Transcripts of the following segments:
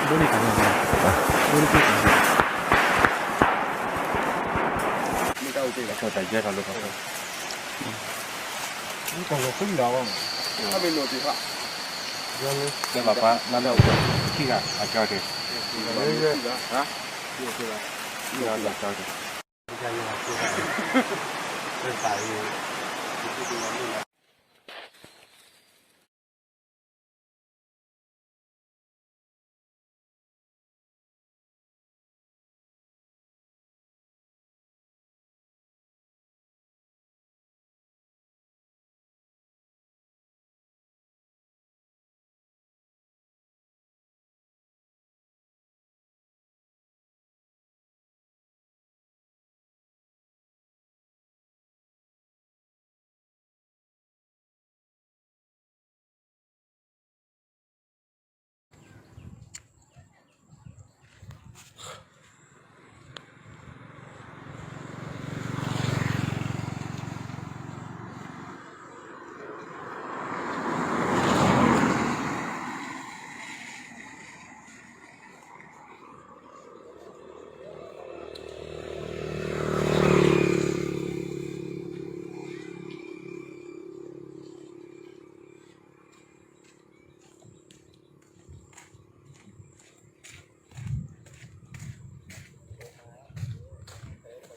ဘိန့ၣ်တၢ်ဘိန့ၣ်တၢ်ဘိ မ့ၢ်တၢ်အိၣ်တ့ၢ်လီၤ တၢ်ယဲထီၣ်လၢခီ ကဲဘၣ်ပှၤလၢလၢအိၣ်ခံဂၤအကၠီတ့ၢ် ခံဂၤအကၠီတ့ၢ်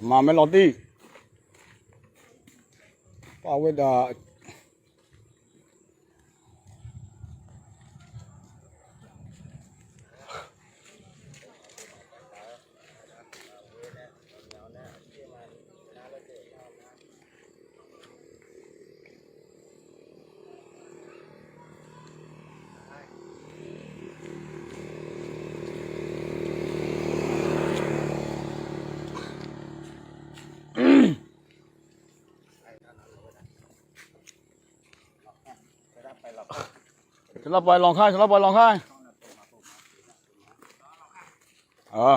မၤမ့ၢ်လီၤတံၢ် ပာ်ဝဲဒၣ် ဆလီၤပှၤလီၤခါ ဆလီၤပှၤလီၤခါ အ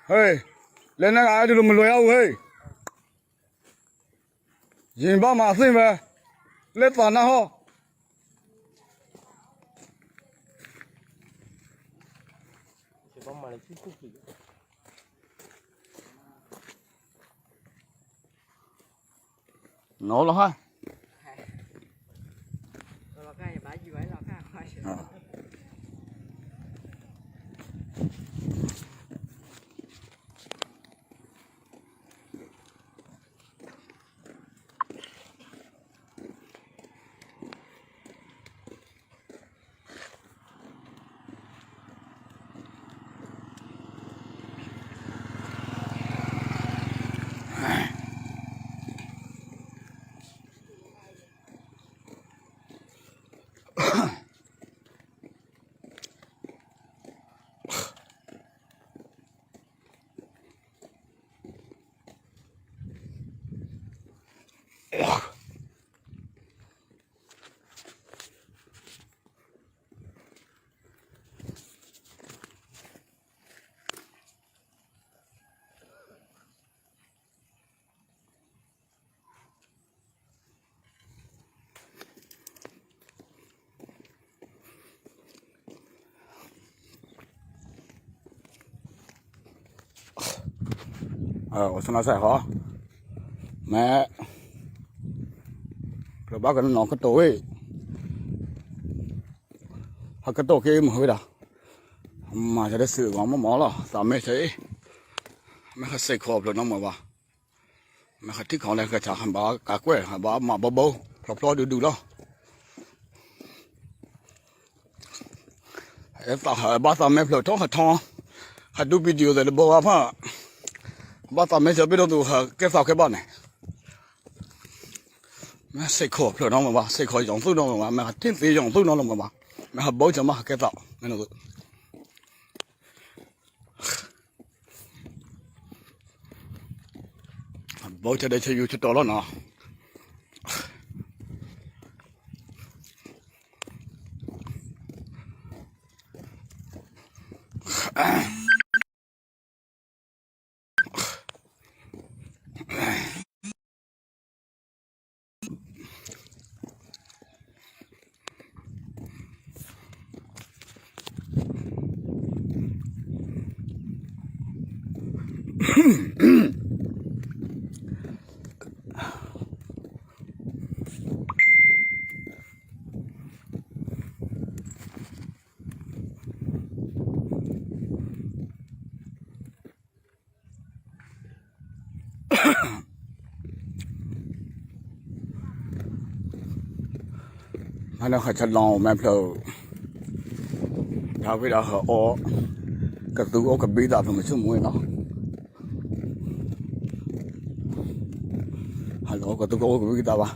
ဟဲ လဲၤနၤအဒုးမလွဲအအိၣ်ဟဲ ယံၤဘၣ်မၤသ့ၣ်ဝဲ လၢသးနါဟီ နီၢ်လီၤဟါ အိၣ်ဆနၢ်စဲးဟီ မ့ၢ် ကြၢးဘၣ်ကနီၤကတိၤဝဲ ဟးကတိၤက့ၤမုာ်ဝဲဒၣ် မၤစၢၤတစဲးဂီၤမီၢ်မီၢ်လီၤ သးမဲာ်ဆၢအံၤ မ့ၢ်ဟးစဲးခိးဖျၢၣ်နီတမံၤဘၣ် မ့ၢ်ဟးထံၣ်ခီလၢကဆး ဟးဘၣ်ကးကွဲၢ် ဟးဘၣ်မၤဘိဘိ ဖျီဖျီဒုးဒုးလီၤ သးဟးဘၣ်သးမဲာ်ဖျၢၣ်ထီၣ်ဟးထီ ဟးဒူ video သ့ၣ်တဘိဘၣ်ဖၣ် ဘၣ်သးမဲာ်ဆၢဘ့ၣ်ဒိၣ်သူ ဟးကဲသးကဲဘၣ်န့ၣ် မ့ၢ်စဲးခိးဖျၢၣ်နီတမံၤဘၣ် စဲးခိးယီၤသူၣ်နီတမံၤဘၣ် မ့ၢ်ဟးထံၣ်သ့ယီၤသူၣ်နီတမံၤဘၣ် မ့ၢ်ဟးဘိဆၢမးဟးကဲသး မ့ၢ်နီၤ ဘိဆၢဒဲးဆၢယူၤဆၢတီၤလီၤနီၤ အ မ့ၢ်လၢဟဲဆလီၤမဲာ်ဖျၢၣ်, တၢ်ဝံၤဒီးဟဲအီၣ်ကသူအိၣ်ကဘံသးဖျၢၣ်မုၢ်ဆိကမိၣ်နီၤ, ဟဲလီၤကသူကအိၣ်ကဘံသးဘၣ်.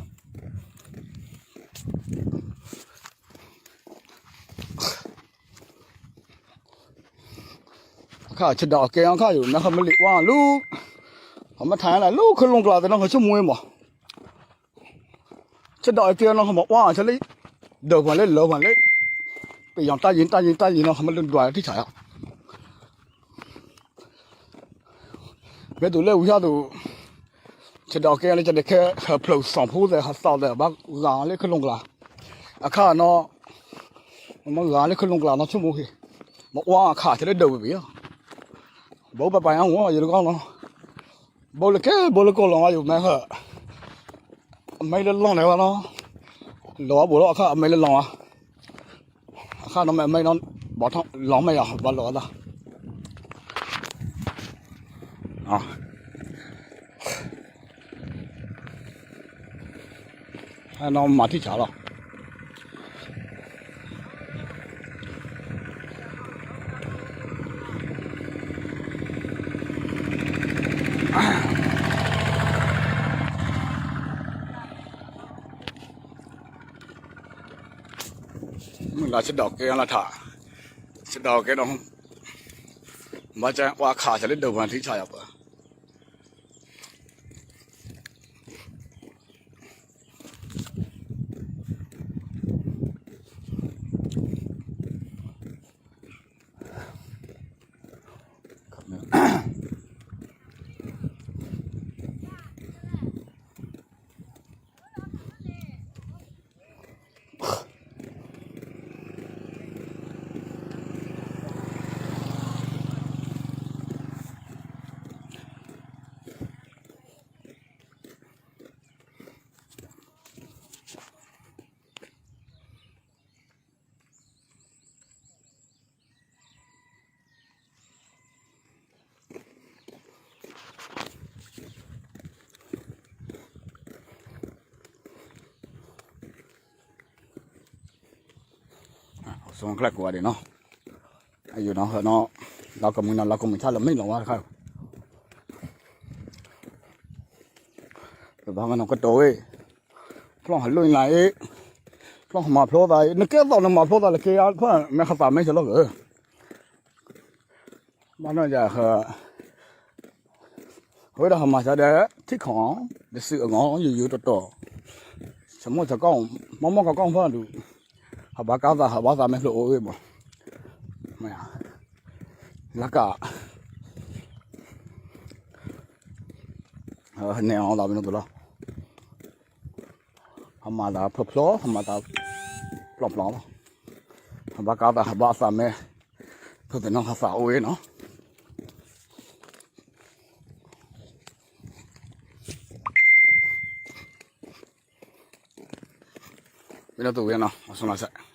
အခါဆဒၣ်အကဲအခါယိာ် မ့ၢ်ဟဲမ့ၢ်လံဝါလူၤ, ဟဲမ့ၢ်ထါလၢလူၤခလုၢ်ကျါသ့ၣ်နီၤ ဟဲဆိကမိၣ်မး, ဆဒၣ်အကဲနီၤ ဟဲမ့ၢ်ဝါဆဲလံ, ဒၢးပှၤလၢလၢပှၤလၢ, ပယီၤတၢ်ယံၤတၢ်ယံၤတၢ်ယံၤနီၤ ဟဲမ့ၢ်လူၤဒွးထံဆးယီၤ မ့ၢ်တုၤလၢဝံဟီၣ်သူး, ဆဒၣ်ကဲလၢကဒဲးခဲ ဟဲဖျၢၣ်စီၣ်ဖိသဲး ဟဲသီၣ်သဲးဘၣ်ဂၤလၢခလုၢ်ကျါ, အခါနီၤ, မ့ၢ်ဂၤလၢခလုၢ်ကျါနီၤ ဆိကမိၣ်က့ၤ, မ့ၢ်ဝါအခါဆဲလၢဒၢးဝံၤဝံၤ, ဘိပပာ်ညါဝဲယတကီၢ်နီၤ, ဘိလၢကဲဘိလၢကိၢ်လီၤဝဲယိာ်မ့ၢ်ဟဲ, အမဲလၢလီၢ်န့ၣ်ဝဲနီၤ, လီၤဝဲဘိလီၤအခါအမဲလၢလီၢ်ဝဲ အခါနီၤမ့ၢ်အမဲနီၤ, ဘီထီၣ်လီၤမ့ၢ်ယၤ ဘၣ်လီၤအသး, နီၤမၤထံဆးလီၤ. မုၢ်လၢ်ဆဒၣ်ကဲလၢထး, ဆဒၣ်ကဲဒီး, ဘၣ်ဆၣ်ဝဲခးဆဲလၢဒၢးပှၤထံဆးယၤပှၤ ဆိကျဲကိးဂၤဒဲးနီၤ, အယိာ်နီၤ ဟဲနီၤ, လီၤကမုာ်နီၤ လီၤကမုာ်ဆၣ်လၢမ့ၢ်လီၤဝါတခါ, ပဘၣ်မနီၤကတိၤဝဲ, ဖျီၣ်ဟးလိၣ်လၢအံၤ, ဖျီၣ်ဟးမၤဖျိသးအံၤ နကဲသိးနမၤဖျိသးလၢက့ၤယါဖၢ မ့ၢ်ဟးသးမ့ၢ်ဆၢလီၤက့ၤ, ဘၣ်နီၢ်ယၤ အဝဲဒၣ်ဟးမၤစၢၤဒီး ထံခီၣ် တစုအဂီၢ် ယိယိတီတီ, ဆၢမိၣ်ဆၢကီၢ် မီၢ်မီၢ်ကီၢ်ကီၢ်ဖၢဒူၣ်, ဟးဘၣ်ကါသး ဟးဘၣ်သးမ့ၢ်ဖျိအိၣ်ဝဲမး, လၢက, ဟန့ၣ်အီၤသးမ့ၢ်နီတလီၤ, ဟးမၤသးဖျိဖျိ ဟးမၤသးပျီပျီလီၤ, ဟးဘၣ်ကါသး ဟးဘၣ်သးမ့ၢ်, ဖဲသ့ၣ်နီၣ်ဟးသးအိၣ်ဝဲနီၤ, မ့ၢ်နီတဝဲနီၤ အဆမးစဲ